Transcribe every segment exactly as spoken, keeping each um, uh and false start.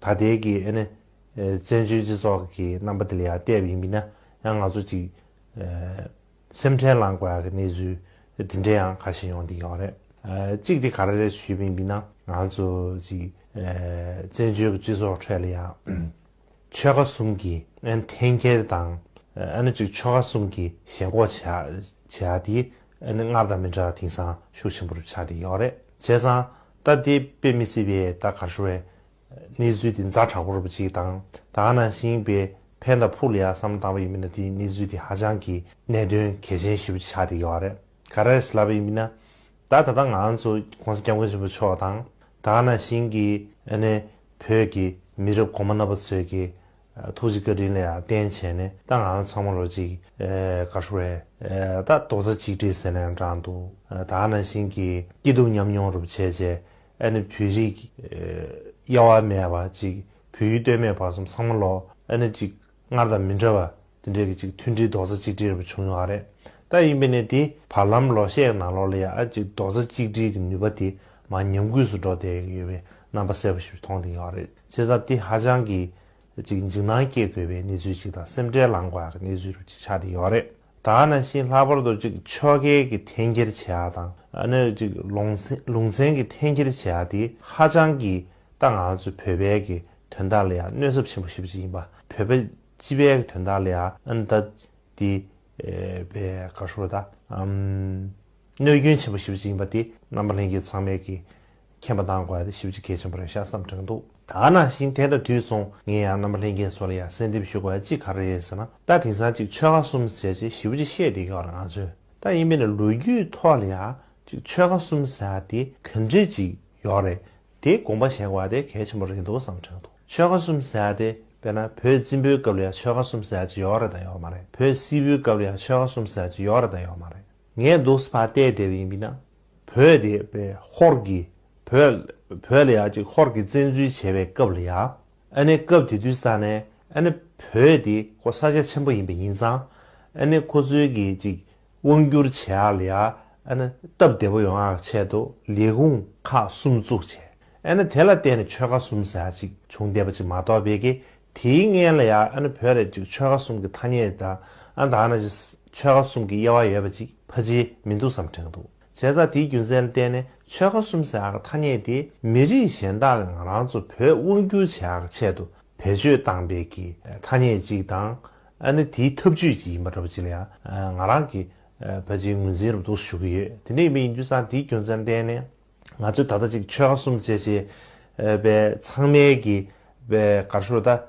ད་ལྟའི་གི་ཨ་ནི་བཙན་བྱོལ་སྤྱི་ཚོགས་ཀྱི་རྣམ་པ་དེ་ལ་ཡང་བལྟས་པ་ཡིན་པ་ན་ཡང་ང་ཚོ་ཅིག་སེམས་ཁྲལ་ལངས་དགོས་ཡག་གི་གནས་ཚུལ་དེ་འདྲ་ཡང་ཁ་ཤས་ཡོང་བསྡད་ཡོད་རེད། གཅིག་དེ་ག་རེ་རེད་ཞུས་པ་ཡིན་པ་ན་ང་ཚོ་ཅིག་བཙན་བྱོལ་གྱི་སྤྱི་ཚོགས་ཁྲོད་ལ་ཡང་ཆོལ་ཁ་གསུམ་གྱི་ཨ་ནི་འཐེན་འཁྱེར་དང་ཨ་ནི་ཅིག་ཆོལ་ཁ་གསུམ་གྱི་ཞེན་ཁོག་བྱེད་ཡག་དེ་ཨ་ནི་སྔར་དང་མི་འདྲ་བ་དེང་སང་ཤུགས་ཆེན་པོ་རུ་ཆགས་བསྡད་ཡོད་རེད། བྱས་ཙང་ད་དེ་དཔེ་མི་སྲིད་པའི་ད་ག་རེ་ཞུ་དགོས་རེད། གནས་ཚུལ་དེ་ཛ་དྲག་པོ་རུ་ཅིག་དང་ད་ག་ནང་བཞིན་པའི་ཕན་དང་ཕུགས་ལ་ཡང་བསམ་བློ་བཏང་བ་ཡིན་པ་ན་དེའི་གནས་ཚུལ་དེ་ཧ་ཅང་གི་གནད་དོན་གལ་ཆེན་ཞེ་པོ་ཅིག་ཆགས་བསྡད་ཡོད་རེད། ག་རེ་ཟེར་ལབ་པ་ཡིན་པ་ན་ད་ད་ལྟ་ང་ཚོ་༸གོང་ས་༸སྐྱབས་མགོན་ཆེན་པོ་མཆོག་དང་ད་ག་ནང་བཞིན་གྱི་ཨ་ནི་བོད་ཀྱི་མི་རབས་གོང་མ་རྣམ་པ་ཚོས་ཀྱི་ཐུགས་རྗེ་བཀའ་དྲིན་ལ་ཡང་བརྟེན་བྱས་ནས་ད་ང་ཚང་མ་ལོ་ཅིག་ཨེ་ག་རེ་ཞུ་དགོས་རེད། ཨེ་ད་རྡོག་རྩ་གཅིག་སྒྲིལ་ཟེར་ནའང་འདྲ་འདུག་ཨེ་ད་ག་ནང་བཞིན་གྱི་སྐྱིད་སྡུག་མཉམ་མྱོང་རུ་བྱས་བྱས་ཨ་ནི་བོད་རིགས་ཨེ་དབྱེ་བ་མེད་པ་ཅིག་བོད་ཡུལ་སྟོད་སྨད་བར་གསུམ་ཚང་མ་ལོ་ཨ་ནི་ཅིག་སྔར་དང་མི་འདྲ་བ་དེ་འདྲའི་གི་ཅིག་མཐུན་སྒྲིལ་རྡོག་རྩ་གཅིག་སྒྲིལ་རུ་བྱུང་ཡོད་རེད། ད་ཡིན་པས་ནས་དེ་བར་ལམ་ལོ་ཤས་ནང་ལོགས་ལ་ཡང་ཨ་ཅིག་རྡོག་རྩ་གཅིག་སྒྲིལ་གྱི་ནུས་པ་དེ་མར་ཉམས་རྒུད་སུ་འགྲོ་བསྡད་ཡོད་པའི་རྣམ་པ་གསལ་པོ་ཞིག་མཐོང་བསྡད་ཡོད་རེད། བྱས་ཙང་དེ་ཧ་ཅང་གི་ཅིག་འཇིགས་སྣང་སྐྱེ་དགོས་པའི་གནས་ཚུལ་ཅིག་དང་སེམས་ཁྲལ་ལངས་དགོས་ཡག་གི་གནས་ཚུལ་རུ་ཅིག་ཆགས་བསྡད་ཡོད་རེད། ད་ག་ནང་བཞིན་ལྷག་པར་དུ་ཅིག་ཆོལ་ཁའི་གི་འཐེན་འཁྱེར་བྱེད་ཡག་དང་ཨ་ནི་ཅིག་ལུང་ཚན་ལུང་ཚན་གྱི་འཐེན་འཁྱེར་བྱེད་ཡག་དེ་ཧ་ཅང་གི་ད་ང་ཚོ་བོད་པའི་གི་དོན་དག་ལ་ཡང་གནོད་ཚབས་ཆེན་པོ་ཞེ་པོ་ཅིག་ཡིན་པ། བོད་པ་སྤྱི་པའི་གི་དོན་དག་ལ་ཡང་ཨ་ནི་ད་དེ་ཨེ་བའི་ག་རེ་ཞུ་དགོས་རེད་ད། ཨམ། གནོད་སྐྱོན་ཆེན་པོ་ཞེ་པོ་ཅིག་ཡིན་པ་དེ་རྣམ་པ་ལྷན་རྒྱས་ཚང་མས་ཀྱི་མཁྱེན་པ་གནང་དགོས་ཡ་དེ་ཞེ་པོ་ཅིག་གལ་ཆེན་པོ་རེད་ཤག་བསམ་དྲན་གྱི་འདུག་ད་ག་ནང་བཞིན་དེ་དང་དུས་མཚུངས་ངས་ཡང་རྣམ་པ་ལྷན་རྒྱས་ཚོ་ལ་ཡང་གསལ་འདེབས་ཞུ་དགོས་ཡ་གཅིག་ག་རེ་རེད་ཟེར་ན། ད་དེང་སང་ཅིག་ཆོལ་ཁ་གསུམ་ཟེར་ཅིག་ཞེ་པོ་ཅིག་བཤད་བསྡད་ཡོད་རེད་ང་ཚོས། ད་ཡིན་པས་ན་ལོ་རྒྱུས་ཐོག་ལ་ཡང་ཅིག་ཆོལ་ཁ་གསུམ་ཟེར་ཡ་དེ་ག་འདྲས་ཅིག་ཡོད་རེད། དེ་དགོངས་པ་བཞེས་དགོས་ཡ་དེ་གལ་ཆེན་པོ་རེད་འདུག་བསམ་དྲན་འདུག་ཆོལ་ཁ་གསུམ་ཟེར་ཡ་དེ་དཔེར་ན་བོད་བཙན་པོའི་སྐབས་ལ་ཡང་ཆོལ་ཁ་གསུམ་ཟེར་ཡ་ཅིག་ཡོད་རེད་དང་ཡོད་མ་རེད། བོད་སིལ་བུའི་སྐབས་ལ་ཡང་ཆོལ་ཁ་གསུམ་ཟེར་ཡ་ཅིག་ཡོད་རེད་དང་ཡོད་མ་རེད། ངས་འདུག་སེ་ཕར་བལྟས་བསྡད་པ་ཡིན་པ་ན། བོད་དེ་བའི་ཧོར་གྱི་བོད་བོད་ལ་ཡང་ཅིག་ཧོར་གྱིས་བཙན་འཛུལ་བྱས་པའི་སྐབས་ལ་ཡང་ཨ་ནི་སྐབས་དེ་དུས་ས་ནས་ཨ་ནི་བོད་དེ་ཁོ་ས་ཆ་ཆེན་པོ་ཡིན་པ་ཡིན་ཙང་ཨ་ནི་ཁོ་ཚོའི་གི་ཅིག་དབང་བསྒྱུར་བྱེད་ཡག་ལ་ཡང་ཨ་ནི་སྟབས་བདེ་པོ་ཡོང་ཡག་ཆེད་དུ་ལས་ཁུངས་ཁག་གསུམ་བཙུགས་བྱས། ཨ་ནི་དེ་ལ་བརྟེན་ནས་ཆོལ་ཁ་གསུམ་ཟེར་ཡག་ཅིག་བྱུང་བསྡད་པ་ཅིག་མ་གཏོགས་པའི་གི་དེའི་སྔོན་ལ་ཡང་ཨ་ནི་བོད་ལ་ཅིག་ཆོལ་ཁ་གསུམ་གྱི་ཐ་སྙད་དང་ཨ་ད་ཨ་ནི་ཅིག་ཆོལ་ཁ་གསུམ་གྱི་དབྱེ་བ་ཡོད་པ་ཅིག་ཕལ་ཆེར་མི་འདུག་བསམ་དྲན་གྱི་འདུག་བྱས་ཙང་དེའི་རྒྱུ་མཚན་ལ་བརྟེན་ནས་ཆོལ་ཁ་གསུམ་ཟེར་ཡག་གི་ཐ་སྙད་དེ་མི་རིགས་གཞན་དག་གིས་ང་རང་ཚོ་བོད་དབང་བསྒྱུར་བྱེད་ཡག་གི་ཆེད་དུ་བེད་སྤྱོད་བཏང་པའི་གི་ཐ་སྙད་ཅིག་དང་ཨ་ནི་དེའི་ཐབས་ཇུས་ཅིག་ཡིན་པ་འདྲ་པོ་ཅིག་ལ་ཡང་ང་རང་གིས་ཕལ་ཆེར་ངོས་འཛིན་རབ་ཏུ་ཞུ་གི་ཡོད། དེ་འདྲ་ཡིན་པ་ཡིན་དུས་ཙང་དེའི་རྒྱུ་མཚན་ལ་བརྟེན་ནས། ང་ཚོས་ད་ལྟ་ཅིག་ཆོལ་ཁ་གསུམ་བཅས་བྱས་པའི་ཚང་མའི་གི་པའི་ག་རེ་ཞུ་ད་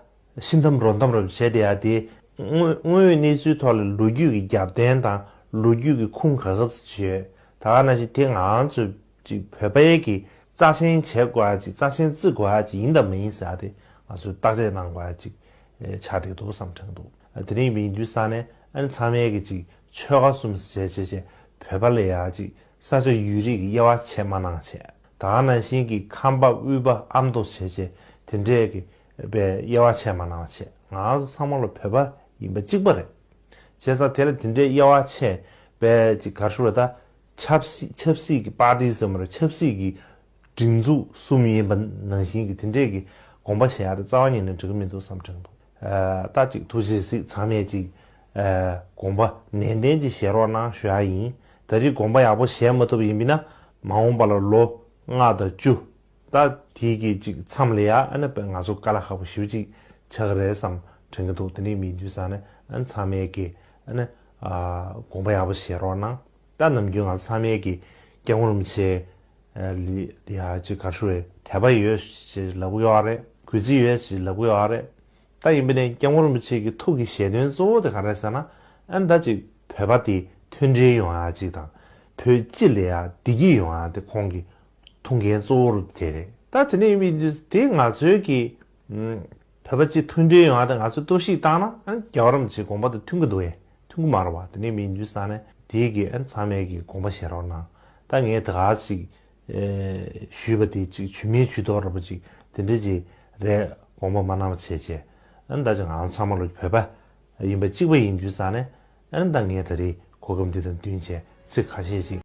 ཤི་འཐམ་རོ་འཐམ་རུ་བྱས་བསྡད་ཡ་དེ་དངོས་དངོས་ཡོད་གནས་ཚུལ་ཐོག་ལ་ལོ་རྒྱུས་ཀྱི་རྒྱབ་རྟེན་དང་ལོ་རྒྱུས་ཀྱི་ཁུངས་ག་ག་ཚོད་ཡོད། ད་ག་ནང་བཞིན་དེ་ང་ཚོས་ཅིག་བོད་པའི་གི་རྩ་ཆེན་བྱེད་དགོས་ཡ་ཅིག་རྩ་ཆེན་བརྩི་དགོས་ཡ་ཅིག་ཡིན་དང་མ་ཡིན་ཟེར་ཡ་དེ་ང་ཚོས་བརྟག་དཔྱད་གནང་དགོས་ཡ་ཅིག་ཆགས་བསྡད་འདུག་བསམ་དྲན་འདུག་དེ་རིང་མི་ཡིན་དུས་ས་ནས་ཨ་ནི་ཚང་མས་གི་ཅིག་ཆོལ་ཁ་གསུམ་ཟེར་བྱས་བྱས་བོད་པ་ལ་ཡ་ཅིག་ས་ཆ་ཡུལ་རིས་ཀྱི་དབྱེ་བ་ཕྱེ་མ་གནང་བྱས། ད་ག་ནང་བཞིན་གྱི་ཁམས་པ་དབུས་པ་ཨ་མདོ་བྱས་བྱས་དེ་འདྲས་ཀྱི་པའི་དབྱེ་བ་ཕྱེ་མ་གནང་བྱས། ང་ཚོ་ཚང་མ་ལ་བོད་པ་ཡིན་པ་གཅིག་པ་རེད། བྱས་ཙང་དེ་ལ་དེ་འདྲའི་དབྱེ་བ་ཕྱེ་བའི་ཅིག་ག་རེ་ཞུ་དགོས་རེད་ད། ཆབ་སྲིད་ཆབ་སྲིད་ཀྱི་པར་ཏི་ཟེར་མ་རེད། ཆབ་སྲིད་ཀྱི་སྒྲིག་འཛུགས་གསུམ་ཡིན་པ་ནང་བཞིན་གྱི་དེ་འདྲས་ཀྱི་དགོངས་པ་བཞེས་ཡ་དེ་རྩ་བ་ཉིད་ནས་འགྲིག་གི་མི་འདུག་བསམ་དྲན་འདུག་ད་ཅིག་ཐུགས་རྗེ་གཟིགས། ཚང་མས་ཅིག་དགོངས་པ་ནན་ཏན་ཅིག་བཞེས་རོགས་གནང་ཞུ་ཡ་ཡིན། ད་རེས་དགོངས་པ་ཡག་པོ་བཞེས་མ་ཐུབ་པ་ཡིན་པ་ན་མ་འོངས་པ་ལ་ལོ་ལྔ་དང་བཅུ་ད་དེའི་གི་ཅིག་མཚམས་ལ་ཡ་ཨ་ནི་ང་ཚོ་དཀའ་ལས་ཁག་པོ་ཞེ་པོ་ཅིག་ཆགས་ཀྱི་རེད་བསམ་དྲན་གྱི་འདུག་དེ་འདྲས་མི་འདུག་ས་ནས་ཨ་ནི་ཚང་མས་ཀྱི་ཨ་ནི་དགོངས་པ་ཡག་པོ་བཞེས་རོགས་གནང་། ད་ནམ་རྒྱུན་ང་ཚོ་ཚང་མས་ཀྱི་སྐྱབས་མགོན་རིན་པོ་ཆེ་ལ་ཡ་ཅིག་ག་རེ་ཞུ་རེད། དད་པ་ཡོད་ཞེས་ལབ་ཀྱི་ཡོད་རེད། གུས་བརྩི་ཡོད་ཞེས་ལབ་ཀྱི་ཡོད་རེད། ད་ཡིན་པ་ནས་སྐྱབས་མགོན་རིན་པོ་ཆེ་གི་ཐུགས་ཀྱི་བཞེད་དོན་གཙོ་བོ་དེ་ག་རེ་ཟེར་ན། ཨ་ནི་ད་ཅིག་བོད་པ་དེ་མཐུན་སྒྲིལ་ཡོང་ཡ་ཅིག་དང་བོད་སྤྱི་ལ་ཡ་བདེ་སྐྱིད་ཡོང་ཡ་དེ་ཁོང་གི་ཐུགས་འགན་གཙོ་བོ་རུ་དེ་རེད། ད་དེ་ནས་ཡིན་པའི་དུས་དེ་ང་ཚོའི་གི་ཨུམ། བོད་པ་སྤྱི་མཐུན་སྒྲིལ་ཡོང་ཡ་དེ་ང་ཚོས་གཏོར་བཤིག་བཏང་ན་ཨ་ནི་རྒྱལ་བ་རིན་པོ་ཆེའི་དགོངས་པ་དང་མཐུན་གི་འདུག་ཨེ། མཐུན་གི་མ་རེད་བ། དེ་ནས་མི་འདུས་ས་ནས་དེའི་གི་ཨ་ནི་ཚང་མས་གི་དགོངས་པ་བཞེས་རོགས་གནང་། ད་ངས་ད་ག་ཅིག་ཨེ་ཞུས་པ་དེ་ཅིག་ཇུས་མེད་ཇུས་གཏོགས་ར་པོ་ཅིག་དེ་འདྲ་ཅིག་རེད། དགོངས་པ་མ་གནང་བ་བྱས་བྱས་ཨ་ནི་ད་ཅིག་ང་ཚང་མ་ལོ་བོད་པ་ཡིན་པ་གཅིག་པ་ཡིན་དུས་ས་ནས་ཨ་ནི་ད་ངས་ད་རེས་གོ་སྐབས་འདི་དང་བསྟུན་བྱས་ཚིག་ཁ་ཤས་ཅིག